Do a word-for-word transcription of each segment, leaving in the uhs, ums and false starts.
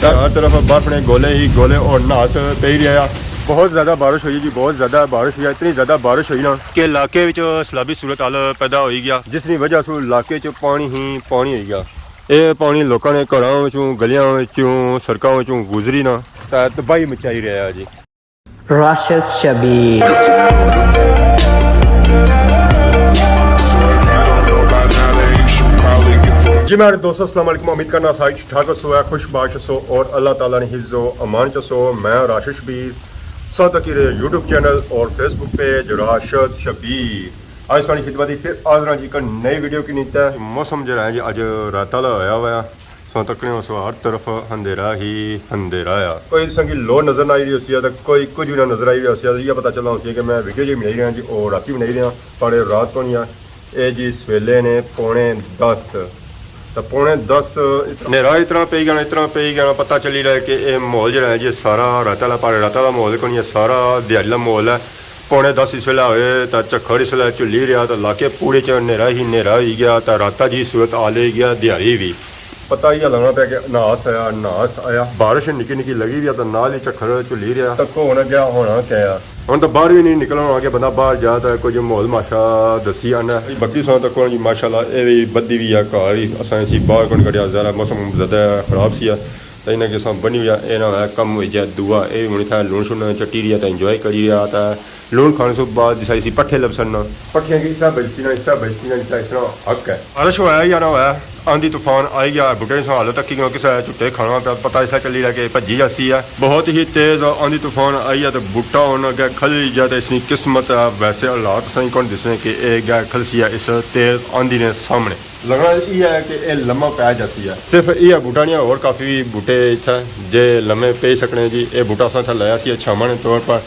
ہر طرف برف نے گولے ہی گولے اور ناس پئی رہیا۔ بہت زیادہ بارش ہوئی جی، بہت زیادہ بارش ہوئی، اتنی زیادہ بارش ہوئی نا کہ علاقے وچ سیلابی صورت حال پیدا ہوئی گیا، جس نی وجہ سوں علاقے چ پانی ہی پانی ہوئی گیا۔ اے پانی لوکاں نے گھراں وچوں، گلیاں وچوں، سڑکاں وچوں گزری نا تے تباہی مچائی رہیا جی۔ راشد شبیر۔ جی میرے دوستو، السلام علیکم۔ امید کرنا سارے ٹھیک ٹھاک ہوسو، خوش باش ہوسو اور اللہ تعالیٰ نے حفظ و امان چ ہوسو۔ میں راشد شبیر، ساتھ کی رہے یوٹیوب چینل اور فیس بک پیج راشد شبیر۔ آج ساری خدمت ہی پھر حاضر ہاں جی ایک نئی ویڈیو کی نیت ہے۔ موسم جڑا ہے جی اج رات والا ہویا ہوا ہے۔ سو تکنے ہو سو ہر طرف اندھیرا ہی اندھیرا آ۔ کوئی تساں کی لو نظر نہ آئی رہی ہوسی آ، تے کوئی کچھ بھی نہ نظر آئی رہی ہوسی آ۔ یہ پتہ چلنا ہوسی کہ میں ویڈیو جی بنائی رہا جی، او راتی بنائی رہا، پر رات کونی آ۔ اے جی سویلے نے پونے دس، تے پونے دس اتنا، نیرا اتنا پئی گیا نا، اتنا پئی گیا نا، پتہ چلی رہا ہے کہ اے ماحول جڑا ہے جی سارا رات والا، پر رات والا ماحول کونی ہے، سارا دیہاڑی والا ماحول ہے۔ پونے دس اس ویلے ہوئے تے جھکھڑ اس ویلے جھلی رہیا، تے علاقے پورے چ نیرا ہی نیرا ہوئی گیا، تے راتا جی صورت حال ہوئی گیا، دیہاڑی وی۔ پتہ ہی لگنا پیا کہ ناس آیا، ناس آیا۔ بارش نکی نکی لگی رہی ہے، تے نال ہی جھکھڑ جھلی رہیا۔ تکو ہن اگے ہونا کیا آ؟ ہن تے باہر وی نہیں نکلنا ہونا کہ بندہ باہر جا تے کچھ ماحول ماشا دسی آنا۔ بکی ساں تکو جی ماشاءاللہ اے وی بدھی وی آ، گھر ہی اساں اسی باہر کون کڈیا، ذرا موسم زیادہ خراب سی آ۔ تے انہاں کے ساں بنی ہویا، اے نہ ہویا کم ہوئی جائے دعا۔ اے وی ہن اتھا لون شون چٹی رہیا تے انجوائے کری رہیا، تے لون کھانے سوں بعد جسا اسی پٹھے لبسن نا، پٹھیاں کی اس طرح بجتی نا، اس طرح بجتی نا، جسا اس طرح حق ہے۔ بارش ہویا یا نہ ہویا، آندھی طوفان آئی گیا، بوٹے ساں حالت تکی گیا، کسا جھٹے کھانا پیا، پتہ اس طرح چلی رہیا کہ بھجی جاسی ہے۔ بہت ہی تیز آندھی طوفان آئی ہے تے بوٹا ہن اگے کھلی جائے تے اس نی قسمت ہے۔ ویسے حالات سائیں کون دسنے کہ اے گئے کھلسی ہے اس تیز آندھی نے سامنے۔ لگنا یہ ہے کہ اے لمحہ پی جاسی ہے۔ صرف یہ بوٹا نہیں، اور کافی بوٹے اتھے جے لمحے پی سکنے جی۔ اے بوٹا اساں اتھے لایا سی چھاواں نے طور پر،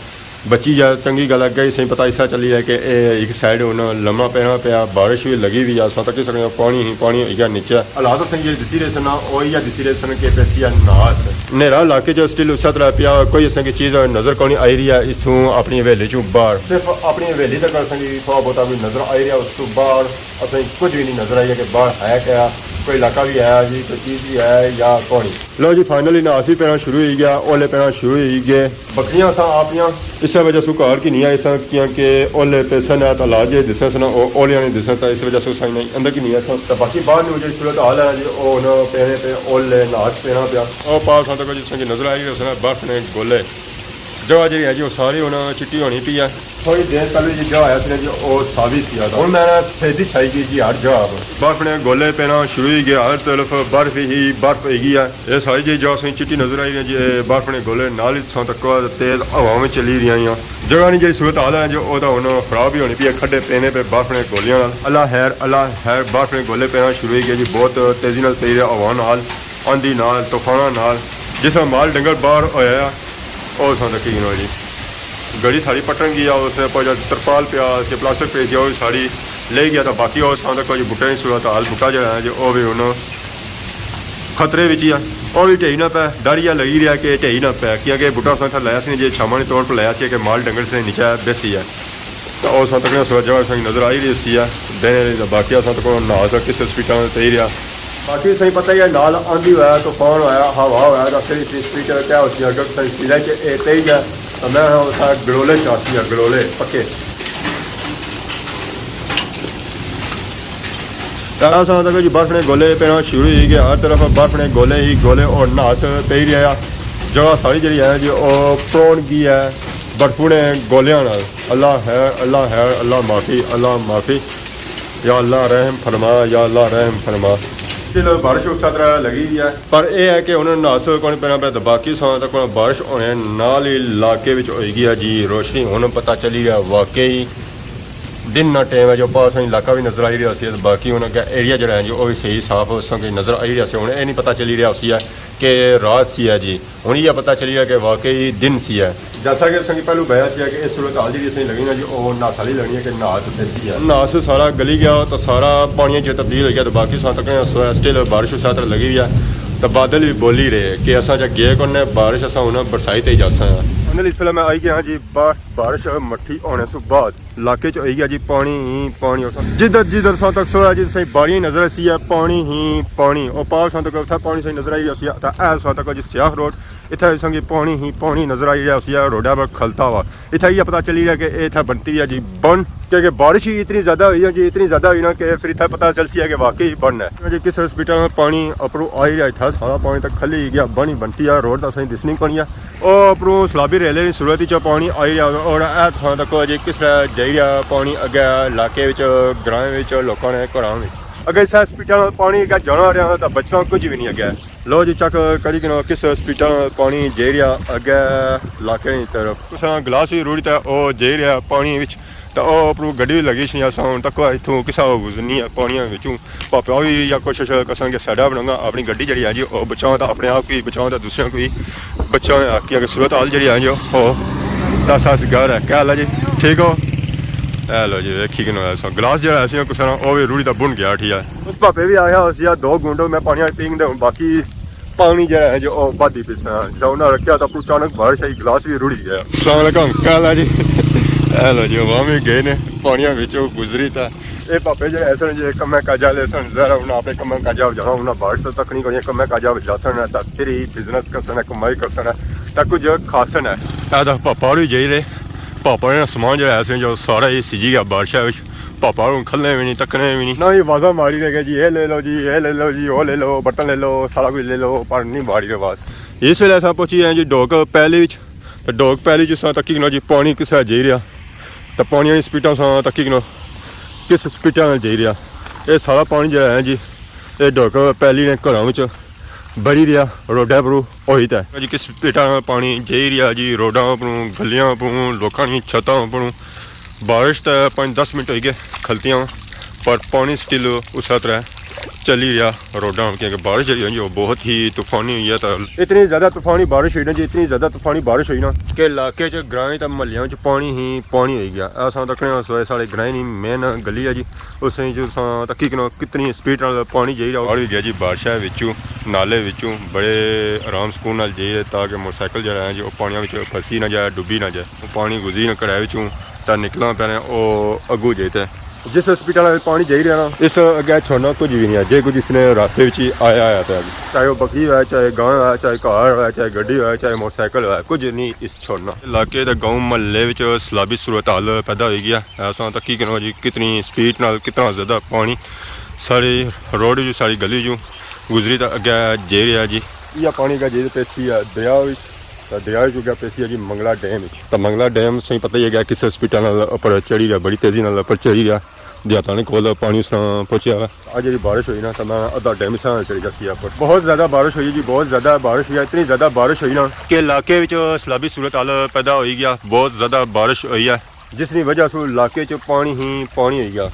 بچی جا، چنگی گل ہے۔ اگے سائیں پتہ اس طرح چلی ہے کہ اے ایک سائیڈ ہن لمحہ پینا پیا، بارش بھی لگی ہوئی ہے، اساں تکی سکنے پانی ہی پانی ہوئی گیا نیچے۔ حالات اساں یہ دسی رہے سن، او یہ دسی رہے سن کہ پیسی ہے ناس۔ نیرا علاقے جو سٹل اس طرح پیا، کوئی اساں کی چیز نظر کونی آئی رہی ہے۔ اس تھوں اپنی حویلی چوں باہر، صرف اپنی حویلی تک اساں کی تھوڑا بہت ابھی نظر آئی رہیا، اس تو باہر اساں کی کچھ بھی نہیں نظر آئی ہے کہ باہر ہے کیا، کوئی علاقہ بھی ہے جی، کوئی چیز بھی ہے یا کونی۔ لو جی، فائنلی ناس ہی پینا شروع ہوئی گیا، اولے پینا شروع ہوئی گئے۔ بکریاں ساں آپیاں۔ اس وجہ سوں گھر کی نہیں آئی ساں، کیونکہ اولے پیسن ہے، حالات جے دسے سن، او-، اولیاں نے دسے، تاں اس وجہ سوں ساں نہیں، اندر کی نہیں آئی ساں۔ تے باقی باہر نی جو صورت حال ہے جی، او ہن پینے پے اولے، ناس پینا پیا۔ او پار ساں تک جس کی نظر آئی رہے سن، برف نے گولے۔ جگہ جیڑی ہے جی، او ساری ہن چٹی ہونی پئی ہے۔ تھوڑی دیر پہلے جی جا آیا سی نا جی، او ساوی سی آ۔ ہن میں نا سفیدی چھائی گئی جی ہر جگہ۔ برف نے گولے پینا شروع ہوئی گئے، ہر طرف برف ہی برف ہوئی گئی ہے۔ یہ ساری جی جگہ سوئی چٹی نظر آئی رہی ہے جی، اے برف نے گولے نال ہی تساں تکو تیز ہواواں چلی رہی ہیں۔ جگہ نی جیڑی صورت حال ہے جی، او تاں ہن خراب ہی ہونی پئی ہے، کھڈے پینے پے برف نے گولیاں نال۔ اللہ خیر، اللہ خیر، برف نے گولے پینا شروع ہوئی گئے جی، بہت تیزی نال پئی رہے، ہوا نال، آندھی نال، طوفاناں نال۔ جس طرح مال ڈنگر باہر ہویا ہے، او تساں تکی گھنو جی۔ گڑی ساری پٹن گیا، اس نے کوئی ترپال پیا، اس کے پلاسٹک پیا سی، او وی ساری لے گیا۔ تاں باقی او تساں تکو جی بوٹے نی صورت حال، بوٹا جیڑا ہے جی، او وی ہن خطرے وچ ہی ہے۔ او وی ڈھئی نہ پے، ڈر یہ لگی رہیا کہ ڈھئی نہ پے، کیونکہ بوٹا تساں اتھے لایا سی جی، چھاواں نے طور پر لایا سی کہ مال ڈنگر سے نیچے بیسی ہے۔ تاں او تساں تکو صورت جگہ تساں کی نظر آئی رہی سی ہے، دینے آلی۔ تاں باقی تساں تکو ناس کس سپیڈاں تے پئی رہیا۔ باقی تساں کی پتہ ہی ہے، نال آندھی ہویا، طوفان ہویا، ہوا ہویا، تاں پھر اس سپیڈ کیا ہوسی، اگر تساں کی سیدھا کہ اے پئی جائے، تاں میں اتھا گڑولے چاسی آ، گڑولے پکے۔ تاں اساں تکو جی برف نے گولے پینا شروع ہوئی گئے، ہر طرف برف نے گولے ہی گولے اور ناس پئی رہیا۔ جگہ ساری جیڑی ہے جی، او پرون گئی ہے برفو نے گولیاں نال۔ اللہ خیر، اللہ خیر، اللہ معافی، اللہ معافی۔ یا اللہ رحم فرما، یا اللہ رحم فرما۔ چلو، بارش اس طرح لگی ہوئی ہے۔ پر اے ہے کہ ہن ناس کون پینا پیا، تاں باقی تساں تکو بارش ہونے نال ہی علاقے وچ ہوئی گئی ہے جی روشنی۔ ہن پتہ چلی گیا واقعی دن نا ٹائم ہے، جو پار تساں علاقہ وی نظر آئی رہیا سی، باقی ہن اگے ایریا جیڑا ہے جو او وی صحیح صاف تساں کی نظر آئی رہیا سی۔ ہن اے نہیں پتہ چلی رہیا ہوسی ہے کہ رات سی ہے جی، ہن یہ پتہ چلی رہیا کہ واقعی دن سی ہے۔ جیسا کہ تساں کی پہلو بتایا سی ہے کہ اس صورت حال جیڑی تساں کی لگنی ہے جی، او ناس آلی لگنی ہے کہ ناس پیسی ہے۔ ناس سارا گلی گیا، تاں سارا پانی چ تبدیل ہوئی گیا، تاں باقی تساں تکنے سٹل بارش اس طرح لگی ہوئی ہے، تاں بادل وی بولی رہے کہ اساں جا گئے کون نے، بارش اساں ہن برسائی تے ہی جاساں۔ فائنلی اس ویلے میں آئی گیا جی باہر، بارش مٹھی ہونے سوں بعد علاقے چ ہوئی گیا جی پانی ہی پانی۔ اس جدھر جدھر ساں تک سویا جی، تساں باڑیاں نظر آسی ہے، پانی ہی پانی۔ او پار ساں تک اتھا پانی ساں نظر آئی رہیا سی، تے اے ساں تک جی سیاخ روڈ، اتھا ساں کی پانی ہی پانی نظر آئی رہیا سی، روڈا پر کھلتا ہوا۔ اتھا یہ پتہ چلی رہیا کہ اے اتھا بنتی ہے جی بن، کیونکہ بارش ہی اتنی زیادہ ہوئی ہے جی، اتنی زیادہ ہوئی نا کہ پھر اتھا پتہ چلسی ہے کہ واقعی بن ہے۔ جی کس سپیڈا نال پانی اپروں آئی رہیا، اتھا سارا پانی تک کھلی گیا، بن ہی بنتی ہے، روڈ تاں ساں کی دسنی پانی ہے۔ او اپروں سلابی ریلے نی صورت وچ پانی آئی رہیا، اور اے تساں تکو جی کس طرح جائی رہیا پانی اگے علاقے وچ، گرائیں وچ، لوکاں نے گھراں وچ۔ اگر اس سپیڈا نال پانی اگے جانا رہیا تاں بچنا کچھ بھی نہیں اگے۔ لو جی چیک کری کنو کس سپیڈا نال پانی جائی رہیا اگے علاقے نی طرف۔ تساں گلاس وی روڑی تے او جائی رہیا پانی وچ۔ تے او اپروں گڈی وی لگی شنی، اساں ہن تک اتھوں کسا گزرنی ہے پانیاں وچوں۔ پاپا وی یا کوشش کرسن کہ سائیڈا بنانا، اپنی گڈی جیڑی ہے جی او بچاؤں، تے اپنے آپ کو بچاؤں، تے دوسریاں کو بچاؤں، کیونکہ صورت حال جیڑی ہے جی او دس اس گھر ہے۔ کیا حال ہے جی؟ ٹھیک ہو؟ اے لو جی، ویکھی کنو اساں گلاس جیڑا ہے سی کسا نا، او وی روڑی تے بن گیا، ٹھیک ہے۔ اس پاپے وی آیا ہو سی، دو گھنٹے میں پانی پینگ دے، باقی پانی جیڑا ہے جو او بادی پیسا جاؤنا رکھیا تاں اچانک بارش آئی، گلاس وی رڑی گیا۔ السلام علیکم، کیا حال ہے جی؟ ہیلو جی، عوام وی گئے نے پانیاں وچوں گزری تاں اے پاپے جیڑے ایسے نے جی کمے کاجا لے سن، ظاہر ہے انہاں اپنے کمے کاجا جانا، انہاں بارش تاں تک نہیں کرنی، کمے کاجا جاسن تاں پھر ہی بزنس کرسن، کمائی کرسن تاں کچھ کھاسن۔ اے تاں پاپا ہوری جائی رہے، پاپا نے سامان جیڑا ایسے جو سارا ہی سجی گیا بارشاں وچ۔ پاپا ہوں کھلنے وی نہیں، تکنے وی نہیں۔ نہ ہی آوازاں ماری رہے گا جی، اے لے لو جی، اے لے لو جی، او لے لو، برتن لے لو، سارا کچھ لے لو، پر نہیں ماری رہے آواز۔ اس ویلے اساں پہنچی گئے جی ڈوک پیلی وچ۔ تے ڈوک پیلی وچ اساں تکی کنو جی پانی کس طرح جائی رہیا۔ تے پانی آلی سپیڈاں اساں تکی کنو کس سپیڈاں نال جائی رہیا۔ اے سارا پانی جیڑا ہے جی، اے ڈوک پیلی نے گھراں وچ بڑی رہیا، روڈا پرو ہوئی تے۔ جی کس سپیڈاں نال پانی جائی رہیا جی، روڈاں پروں، گلیاں پروں، لوکاں نی چھتاں پروں۔ بارش تے پانچ دس منٹ ہوئی گئے کھلتیاں، پر پانی سٹل اس طرح چلی رہیا روڈاں، کیونکہ بارش جیڑی ہوئی ہے، وہ بہت ہی طوفانی ہوئی ہے۔ تو اتنی زیادہ طوفانی بارش ہوئی نا جی، اتنی زیادہ طوفانی بارش ہوئی نا کہ علاقے چ، گرائیں تے محلیاں چ پانی ہی پانی ہوئی گیا۔ اساں تکنے سوئے ساڑے گرائیں نی مین گلی ہے جی، اس نے جو اساں تکی کنو کتنی سپیڈ نال پانی جائی رہیا، اور بھی گیا جی بارشاں وچوں، نالے وچوں بڑے آرام سکون نال جائی رہے، تاکہ موٹر سائیکل جیڑا ہے جی، وہ پانیاں وچ پھسی نہ جائے، ڈبی نہ جائے۔ وہ پانی گزری نہ کڑے وچوں، تاں نکلنا پینے، او اگو جائی تے۔ جس سپیڈ نال پانی جائی رہیا نا، اس اگے چھوڑنا کچھ بھی نہیں ہے۔ جے کچھ اس نے راستے وچ ہی آیا آیا پیا، چاہے وہ بکری ہوئے، چاہے گاں ہوئے، چاہے گھر ہوئے، چاہے گڈی ہوئے، چاہے موٹر سائیکل ہوئے، کچھ نہیں اس چھوڑنا۔ علاقے تے گاؤں محلے وچ سلابی صورتحال پیدا ہوئی گیا۔ ایسا تکی کنو جی کتنی سپیڈ نال کتنا زیادہ پانی ساڑی روڈ جو، ساڑی گلی جو گزری تے اگے جائی رہیا جی۔ یہ پانی کا جے پیسی ہے دریا وچ، تے دریا وچ اگے پیسی ہے جی منگلا ڈیم وچ۔ تے منگلا ڈیم سے پتہ ہی ہے کہ کس سپیڈ نال اوپر چڑھی رہیا، بڑی تیزی نال اوپر چڑھی رہیا۔ دیہاتاں نے کول پانی اس طرح پہنچیا ہوا۔ اج جی بارش ہوئی نا، تے میں ادھا ڈیم اس طرح چڑھی گیا سی اوپر۔ بہت زیادہ بارش ہوئی جی، بہت زیادہ بارش ہوئی ہے، اتنی زیادہ بارش ہوئی نا کہ علاقے وچ سیلابی صورتحال پیدا ہوئی گیا۔ بہت زیادہ بارش ہوئی ہے، جس نی وجہ سے علاقے چ پانی ہی پانی ہوئی گیا۔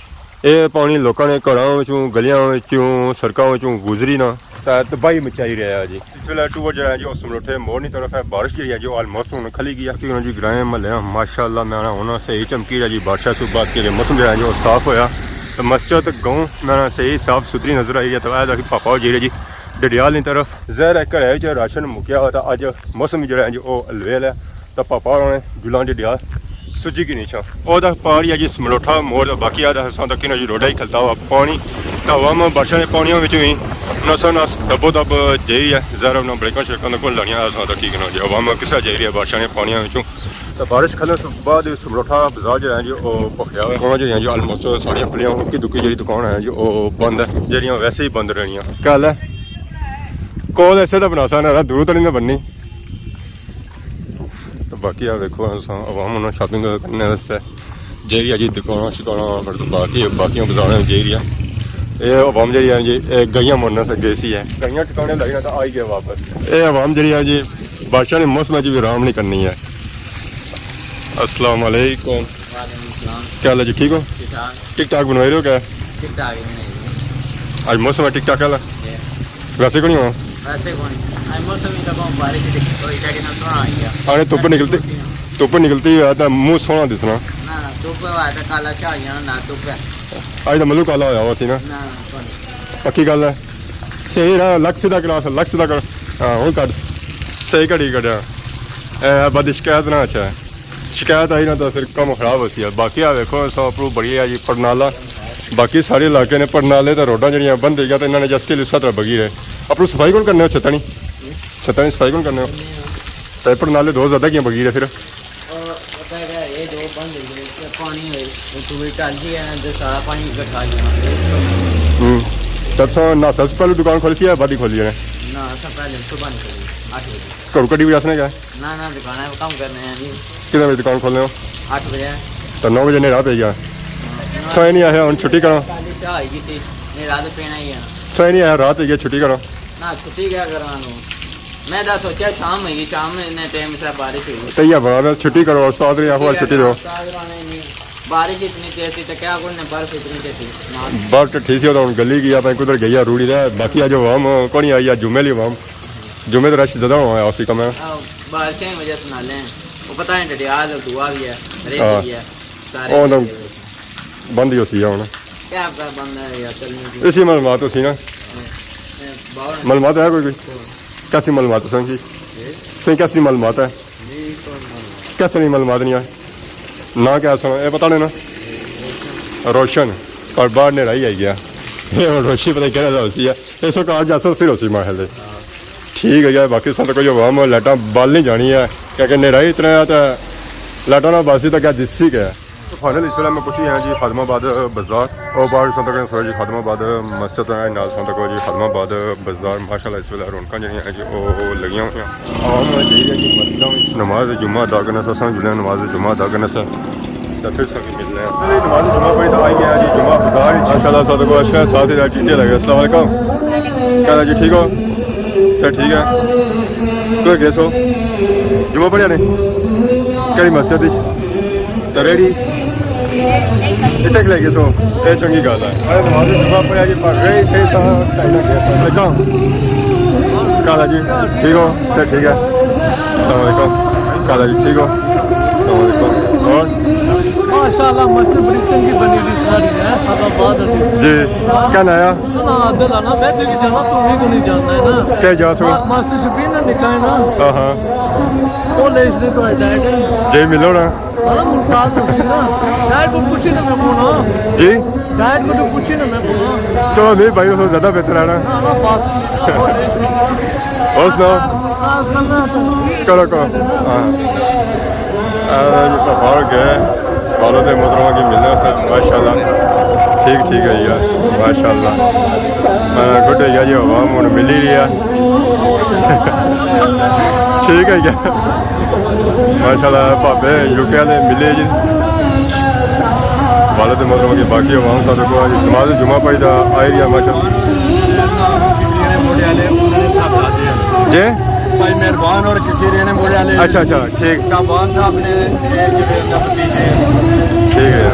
اے پانی لوکاں نے گھراں وچوں، گلیاں وچوں، سڑکاں وچوں گزری نا تے تباہی مچائی رہیا ہے جی۔ اس ویلے ٹور جیڑا ہے جی، او سمروٹھے موڑ نی طرف ہے۔ بارش جیڑی ہے جی، او آلموسٹ ہن کھلی گئی ہے۔ کیونکہ جی گرائیں محلے ماشاءاللہ میں آنا ہونا صحیح چمکی رہیا جی، بارشاں سوں بعد کے موسم جیڑا ہے جی، او صاف ہویا۔ تے مسجد گاؤں میں آنا صحیح صاف ستھری نظر آئی ہے۔ تے اے دا پاپا جیڑے جی ڈڈیال نی طرف، ظاہر ہے گھرے وچ راشن مکیا ہوا، تے اج موسم جیڑا ہے جی، او الویل ہے۔ تے پاپا ہوراں نے جلاں ڈڈیال سجی کی نہیں چھا۔ او دا پار ہی ہے جی سمروٹھا موڑ، تے باقی آ دا اساں تک انہاں جی روڈا ہی کھلتا ہوا پانی۔ تے عوام بارشاں نے پانیاں وچ وی نسا نس دبو دب جائی ہے۔ ظاہر انہاں بریکاں شریکاں تے کون لانیاں، اساں تک کی کنو جی عوام کس طرح جائی رہی ہے بارشاں نے پانیاں وچوں۔ تے بارش کھلنے سے بعد سمروٹھا بازار جیڑا ہے جی، او پکھیا ہوا ہے۔ دکاناں جیڑیاں جی آلموسٹ ساریاں کھلیاں ہوئیاں، دکی دکی جیڑی دکان ہے جی، او بند ہے، جیڑیاں ویسے ہی بند رہنیاں۔ کیا حال ہے؟ کول ایسے تے بناسا نا، دوروں تے نہیں نا بننی۔ تے باقی آ ویکھو، اساں عوام انہاں شاپنگ کرنے واسطے جائی رہی ہے جی، دکاناں شکاناں، پر باقی، باقی بازاراں وچ جائی رہی ہے۔ اے عوام جیڑی ہے جی، اے گائیاں مڑنے سے گئی سی ہے۔ گائیاں ٹکانے لائی نا تے آئی گئے واپس۔ اے عوام جیڑی ہے جی، بارشاں نے موسم وچ بھی آرام نہیں کرنی ہے۔ السلام علیکم۔ وعلیکم السلام۔ کیا حال ہے جی، ٹھیک ہو؟ ٹھیک ٹھاک۔ ٹک ٹاک بنوائی رہے ہو کیا؟ ٹک ٹاک ہی بنائی رہے۔ اج موسم ہے ٹک ٹاک والا؟ جی۔ ویسے کونی ہوا؟ ویسے کونی۔ اج موسم ہی تاں بارش دی ہوئی، لیکن اب سوہنا آئی گیا۔ اگر دھپ نکلتی، دھپ نکلتی ہوئی تے منہ سوہنا دسنا۔ نہ، نہ، دھپ ہوئے تے کالا چا جانا، نہ دھپ ہے۔ اج تاں ملو کالا ہویا ہوا سی نا۔ نہ، نہ، کونی۔ پکی گل ہے۔ صحیح رہا، لک سیدھا کرا، لک سیدھا کر۔ ہاں، ہن کڈ۔ صحیح گھڑی کڈیا۔ اے، بعد شکایت نہ اچھا ہے۔ شکایت آئی نہ تو پھر کم خراب ہو سی ہے۔ باقی آ ویکھو، سو اپرو بڑی ہے جی پرنالا۔ باقی سارے علاقے نے پرنالے تے روڈاں جڑیاں بند ہوئی گیا تے انہاں نے جس کے لیے سترہ بگی رہے۔ اپرو صفائی کون کرنے ہو؟ چھتانی؟ چھتانی صفائی کون کرنے ہو؟ تے پرنالے دو زیادہ کیاں بگی رہے پھر؟ اور پتہ کیا ہے، یہ جو بند ہوئی ہے، پانی ہوئے، تو ٹال گیا ہے، جو سارا پانی اکٹھا گیا۔ ہوں۔ تب سو نہ سب سے پہلے دکان کھولی سی یا بعد ہی کھولی ہے؟ نہ، سب پہلے صبح نکلی، آٹھ بجے۔ گھروں کڈی کوئی آسنے کیا؟ نہ، نہ، دکان ہے، کم کرنے ہیں جی۔ کتنے بجے دکان کھولنے ہو؟ آٹھ بجے۔ تو نو بجے نیرا پہ گیا۔ ہاں۔ سوئے نہیں آیا، ہن چھٹی کرو۔ چاہ آئی گئی تھی، نیرا تو پینا ہی ہے۔ سوئے نہیں آیا، رات ہوئی ہے، چھٹی کرو۔ نہ، چھٹی کیا کرواں نو؟ میں تو سوچا شام ہوئی گئی، شام میں اتنے ٹائم سے بارش ہوئی۔ تو یہ بڑا چھٹی کرو، استاد نے آخو چھٹی دو۔ استاد نے نہیں، بارش اتنی تیز تھی تو کیا کرنے، برف اتنی تیز تھی۔ برف تو ٹھیک سی، تو ہن گلی گیا، پہ کدھر گئی ہے روڑی دے۔ باقی اج عوام کونی آئی ہے، جمعے لی عوام۔ جمعے تو رش زیادہ ہونا ہے، اسی کم ہے۔ آہ، بارشیں کی وجہ سے نالے ہیں۔ وہ پتہ نہیں ڈڈیال دعا بھی ہے، ریت ہاں۔ بھی ہے، سارے او تو بند ہی ہو سی ہن۔ کیا پتہ بند ہے یا چلنے کی۔ اسی معلومات ہو سی نا۔ باہر معلومات ہے کوئی، کوئی؟ ہاں۔ کیسی معلومات ہے سنگی؟ جی؟ سنگی کیسی معلومات ہے؟ جی، کوئی معلومات۔ کیسے نہیں معلومات نہیں ہے؟ نہ کیا سنا، یہ پتہ نہیں نا۔ روشن، پر باہر نیرا ہی آئی گیا۔ یہ روشنی پتہ نہیں کہڑا ہو سی ہے۔ اس وقت آج ایسا پھر ہو سی ماحول دے۔ ٹھیک ہے یار، باقی سب کوئی عوام لائٹاں بال نہیں جانی ہے، کیونکہ نیرا ہی اتنا ہے تو لائٹاں نہ باسی تو کیا دسی کیا ہے۔ تو فائنل اس ویلے میں پہنچی ہاں جی خادم آباد بازار، اور باہر سنت تک سر جی خادم آباد مسجد ہے، نال سنت تک جی خادم آباد بازار۔ ماشاءاللہ اس ویلے رونقاں جڑیاں ہیں جی، او لگیاں ہوئی ہیں۔ عوام جڑی ہے جی مسجداں وچ نماز جمعہ ادا کرنے سے، سنگ جڑے نماز جمعہ ادا کرنے سے۔ تو پھر سب ملنے ہیں۔ چلے نماز جمعہ پڑھی تو آئی گیا جی جمعہ بازار وچ۔ ماشاءاللہ سب کو اچھا ساتھ ہی ٹی ٹی لگے۔ السلام علیکم۔ کیا حال ہے جی، ٹھیک ہو؟ سر ٹھیک ہے۔ کوئی گیس ہو؟ جمعہ پڑھیا نے؟ کہڑی مسجد وچ؟ تو ریڈی اتنے کلے گیس ہو، یہ چنگی گل ہے۔ ارے نماز جمعہ پڑھیا جی، پر رہی تھے سا ٹائم گیا تھا۔ السلام علیکم۔ کیا حال ہے جی؟ ٹھیک ہو؟ سر ٹھیک ہے۔ السلام علیکم۔ کیا حال ہے جی؟ ٹھیک ہو؟ السلام علیکم۔ اور؟ ماشاءاللہ، مسجد بڑی چنگی بنی ہوئی ساری ہے، خادم آباد ہے۔ جی، کیا نایا؟ نا، عادل ہے نا، میں تو نہیں جانا، تو بھی تو نہیں جانا ہے نا۔ کیا جا سو؟ ما-، ماسٹر شبیر نے نکاح ہے نا۔ ہاں، ہاں۔ وہ لے اس نے تو ڈائٹ ہے۔ جی، ملو نا۔ نا، ممتاز ہوتی نا۔ ڈائٹ کو پوچھی نا میں کون ہاں۔ جی؟ ڈائٹ کو تو پوچھی نا میں کون ہاں۔ چلو، میرے بھائی، اس سے زیادہ بہتر ہے نا۔ نا، نا، بس۔ اور سناؤ؟ کرو، کرو۔ ہاں۔ اے جی، تو باہر گئے، والد محترمہ کی ملنے سے، ماشاءاللہ۔ ٹھیک، ٹھیک ہے یار، ماشاءاللہ۔ ہاں، گڈ ہے یار، یہ عوام ہن ملی رہی ہے۔ ٹھیک ہے یار، ماشاءاللہ، پاپے یو کے والے ملے جی۔ والد محترمہ کی باقی عوام ساتھ کو آج نماز جمعہ پڑھی تھا، آئی رہی ہے، ماشاءاللہ۔ جی؟ بھائی مہربان اور کیکیریاں نے بوڑے والے۔ اچھا، اچھا، ٹھیک۔ شعبان صاحب نے، یہ جو ہے، اپنا بھتیجے۔ ٹھیک ہے۔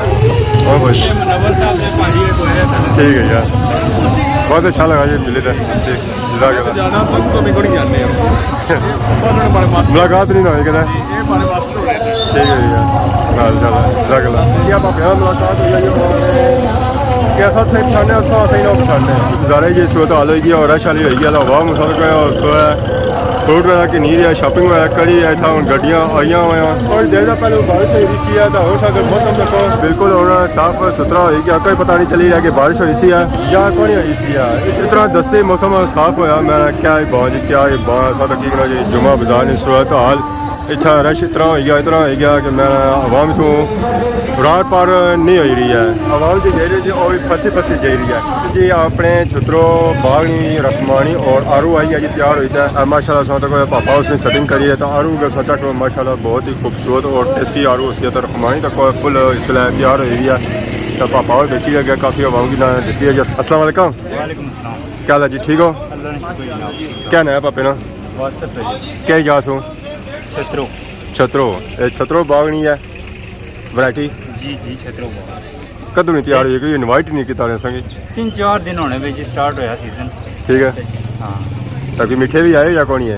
اور بھائی؟ یہ منور صاحب نے بھائی، یہ بوڑے والے۔ ٹھیک ہے یار۔ بہت اچھا لگا یہ ملے تھے۔ ٹھیک۔ جزاک اللہ۔ زیادہ بہت کمی کو نہیں جانتے ہم۔ بڑے مست۔ ملاقات نہیں نہ ہوئی کدے۔ یہ بڑے مست ہو رہے تھے۔ ٹھیک ہے، ٹھیک ہے۔ نال چل، جزاک اللہ۔ یہ آپ یہاں ملاقات ہوئی ہے، یہ کیسا صحیح پچھانے، اچھا صحیح نہ پچھانے۔ ظاہر ہے یہ صورت حال ہوئی گئی اور رش والی ہوئی گئی، اللہ عوام مسافر کو ہے اور سو ہے۔ فروٹ وغیرہ کی نہیں رہی ہے، شاپنگ وغیرہ کری ہے، اتھا ہن گڈیاں آئیاں ہوئیاں۔ اور دیر دا پہلے بارش ہوئی رہی سی ہے، تو ہو سکتا موسم دیکھو بالکل ہن صاف ستھرا ہوئی گیا، کوئی پتہ نہیں چلی رہا کہ بارش ہوئی سی ہے یا کوئی نہیں ہوئی سی ہے۔ اتنا دستے موسم صاف ہویا، میں کیا ہی بات جی، کیا ہی بات۔ سب کی جی جمعہ بازار نی صورت حال۔ اتھا رش اتنا ہوئی گیا، اتنا ہوئی گیا کہ میں عوام تو رار پار نہیں ہوئی رہی ہے۔ عوام جی جائی رہی جی، او وی پھسی پھسی جائی رہی ہے۔ جی اپنے چھترو باغ نی رخمانی اور آڑو آئی ہے جی، تیار ہوئی ہے۔ اے ماشاءاللہ سو تک پاپا اس نے سیٹنگ کری ہے، تو آڑو اگر سوچا کہ ماشاءاللہ بہت ہی خوبصورت اور ٹیسٹی آڑو اس کی تو رخمانی تک فل اس ویلے تیار ہوئی ہوئی ہے۔ تو پاپا اور بیچی ہے، کافی عوام کی نہ دیتی ہے جی۔ السلام علیکم۔ وعلیکم السلام۔ کیا حال ہے جی، ٹھیک ہو؟ اللہ نے شکر جناب۔ کیا نام ہے پاپے نا؟ واصف ہے جی۔ کیا جا سو؟ چھترو۔ چھترو، اے چھترو باغ نہیں ہے، ورائٹی؟ جی، جی، چھترو باغ۔ کدوں نہیں تیار ہوئی؟ کوئی انوائٹ نہیں کیتا نے سنگی؟ تین چار دن ہونے وے جی، سٹارٹ ہویا سیزن۔ ٹھیک ہے۔ ہاں۔ تاکہ میٹھے بھی آئے یا کون ہے؟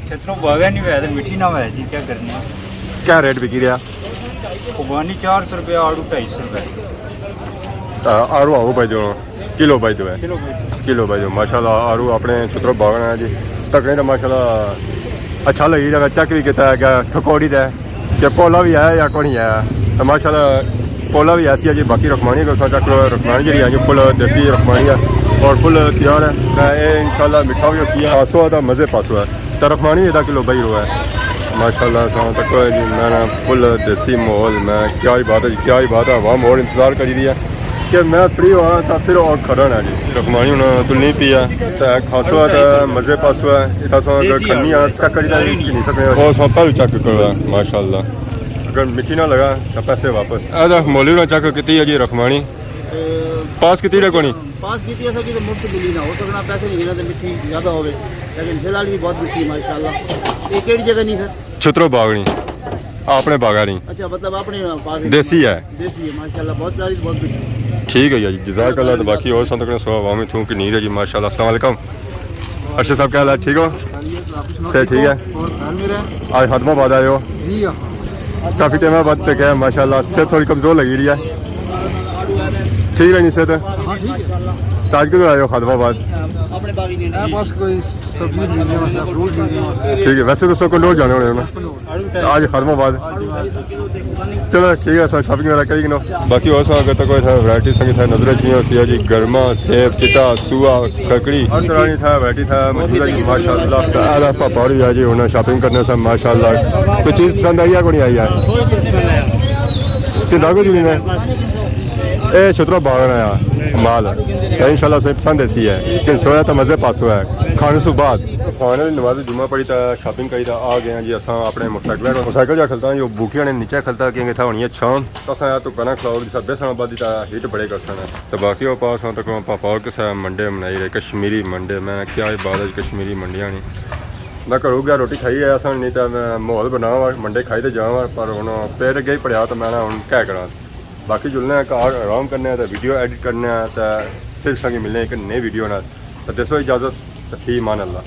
چھترو باغ نہیں ہویا تے میٹھی نہ ہویا جی، کیا کرنے آ؟ کیا ریٹ بکی رہا؟ خوبانی چار سو روپے، آڑو ڈھائی سو روپے۔ آ، آڑو آؤ بھائی جو، کلو بھائی جو ہے۔ کلو بھائی جو۔ کلو بھائی جو، ماشاءاللہ، آڑو اپنے چھترو باغ ہے جی۔ تکڑے تو ماشاءاللہ اچھا لگی رہا، چیک بھی کیتا ہے کہ ٹھکوڑی تے کہ پولا بھی ہے یا کونی ہے۔ تو ماشاءاللہ پولا بھی ایسی ہے جی، باقی رکھمانی کو چیک کرو، رکھمانی جی ہے جی، فل دیسی رکھمانی ہے اور فل تیار ہے۔ تے اے انشاءاللہ مٹھا بھی ہوسی ہے، پاسو ہے تو مزے پاسو ہے۔ تے رکھمانی بھی ادا کلو بئی رہا ہے۔ ماشاءاللہ ساں تک جی میں نا فل دیسی ماحول میں، کیا ہی بات ہے جی، کیا ہی بات ہے، عوام اور انتظار کری رہی ہے کہ میں فری ہوا تاں پھر اور کھڑا نا جی۔ رکھمانی ہن تلنی پی ہے تے کھاسو ہے تے مزے پاسو ہے۔ اتھا ساں اگر کھنی آ چیک کری تے نہیں سکنے، اور ساں پہلے چیک کرو ہے ماشاءاللہ۔ اگر مٹھی نہ لگا تاں پیسے واپس۔ اے تے مولی نے چیک کیتی ہے جی رکھمانی۔ پاس کیتی رہے کونی؟ پاس کیتی ہے سر، کیونکہ مفت ملی نہ ہو سکنا، پیسے نہیں گھنا تے مٹھی زیادہ ہوے، لیکن فی الحال بھی بہت مٹھی ہے ماشاءاللہ۔ یہ کیڑی جگہ نہیں سر؟ چھترو باغ نہیں، اپنے باغا نہیں۔ اچھا، مطلب اپنے باغ ہے۔ دیسی ہے۔ دیسی ہے ماشاءاللہ، بہت پیاری، بہت مٹھی۔ ٹھیک ہے جی، جزاک اللہ۔ تو باقی اور سنت کرنے سو عوام تھوں کہ نہیں رہی جی ماشاءاللہ۔ السلام علیکم۔ ارشد صاحب کیا حال ہے؟ ٹھیک ہو؟ صحت ٹھیک ہے؟ اور خیال میرا ہے؟ آج خادم آباد آئے ہو؟ جی ہاں۔ کافی ٹائم بعد تک ہے ماشاءاللہ، صحت تھوڑی کمزور لگی رہی ہے۔ ٹھیک رہنی صحت؟ ہاں، ٹھیک ہے۔ تو آج کدھر آئے ہو خادم آباد؟ میں بس کوئی سبزی لینے واسطے، فروٹ لینے واسطے۔ ٹھیک ہے، ویسے تو سب کو لوگ جانے ہونے ہو نا؟ آج خادم آباد۔ چلو ٹھیک ہے، سر شاپنگ وغیرہ کری کنو۔ باقی اور سب اگر تک کوئی تھا ورائٹی سنگی تھا نظر اچھی ہوسی ہے جی، گرما، سیب، چٹا، سوا، ککڑی۔ ہر طرح نی تھا ورائٹی تھا موجود ہے جی ماشاءاللہ۔ اے پاپا ہوری ہے جی، انہاں شاپنگ کرنے سا ماشاءاللہ۔ کوئی چیز پسند آئی ہے کونی آئی ہے؟ کہ داغو جی نے اے چھترا باغن آیا مال۔ انشاءاللہ سے پسند ایسی ہے کہ سویا تو مزے پاسو ہے کھانے سے بعد۔ کھانے نماز جمعہ پڑھی تا شاپنگ کری تا آ گئے ہیں جی اساں اپنے موٹرسائیکل، موٹرسائیکل جا کھلتا جو بوکیاں نے نیچے کھلتا کیونکہ تھا ہونی ہے چھاں۔ تساں یار تو کنا کھلاؤ جسا بیسن آبادی تا ہیٹ بڑے کرسن۔ تو باقی او پاس ہاں تک پاپا اور کسا منڈے بنائی رہے، کشمیری منڈے۔ میں کیا ہی بات ہے کشمیری منڈیاں نی۔ میں گھروں گیا روٹی کھائی آیا سن، نہیں تو میں ماحول بناواں منڈے کھائی تے جاواں، پر ہن پیٹ اگے ہی پڑیا تو میں نا ہن کیا کراں۔ باقی جلنے آں گھر آرام کرنے آں تے ویڈیو ایڈٹ کرنے آں تے پھر سنگی ملنے آں ایک نئی ویڈیو نال۔ تے دسو اجازت تے فی امان اللہ۔